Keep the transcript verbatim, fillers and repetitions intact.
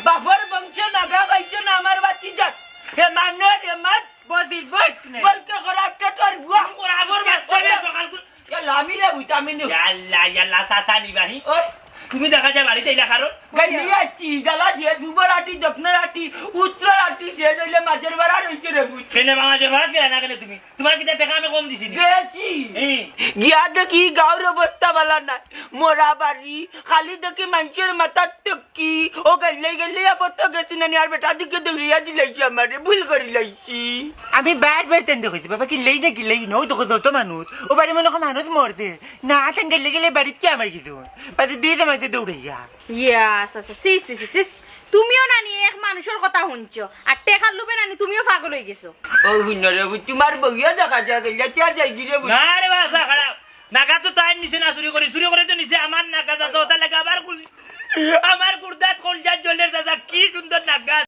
বাপর বংশে নাগা পাইছো না আমার ভাতিজাত। হে মানর, হে মান। বদির বইত নাই। বলতে খরাপ টেটর বুয়া। খরাপ ওর বাপ, ওরে সকাল করে। ইয়াল্লা, আমি রে বুঝ, আমি নে। ইয়াল্লা, ইয়াল্লা, চাচা নিবাহি। ওই। তুমি দেখা যায় বাড়িত আইলা কারণ? গাইলি আইছি, জ্বালা শেষ, পূবর আটি, দক্ষিণর আটি, উত্তরর আটি শেষ অইলে মাঝর বাড়া রইছে রে বুঝ। কেনে বা মাঝর বাড়া গেলা না কেনে তুমি? তুমার কিতা টেকা আমি কম দিছি নি? গেছি। হুম। গিয়া দেখি গাঁওর অবস্থা ভালা নাই। মরা বাড়ি, খালি দেখি মানষর মাথাত টুকি। ও গেলে গেলে আপত্ত গেছি না নি, আর বেটা দিকে দৌড়িয়া দিলাইছি আমারে, ভুল করিলাইছি। আমি বার বার তেন দেখছি, বাবা, কিল্লাই না কিল্লাই না, ও দেখো যত মানুষ, ও বাড়ি মনে হয় মানুষ মরছে। না, তেন গেলে গেলে বাড়িত কি আমার কিছু? বাদে দিয়ে তোমার দৌড়াইয়া। ইয়াস, আচ্ছা, সিস, সিস, সিস, সিস। তুমিও নানি এক মানুষর কথা হুনছো, আর টেকার লোভে নানি তুমিও পাগল অই গেছো। ও হুন রে, তুমার বউয়ে দেখা যায় গেলে, তুই আর যাইগি রে বুঝ। না রে বাবা, খারাপ। নাগা তো তাই নিছে না চুরি করি, চুরি করে তো নিছে আমার নাগা, যা তো ওটা লাগে আবার কুল-, আমার কুর্দাত কলজাত জলের দাদা, কি সুন্দর নাগা।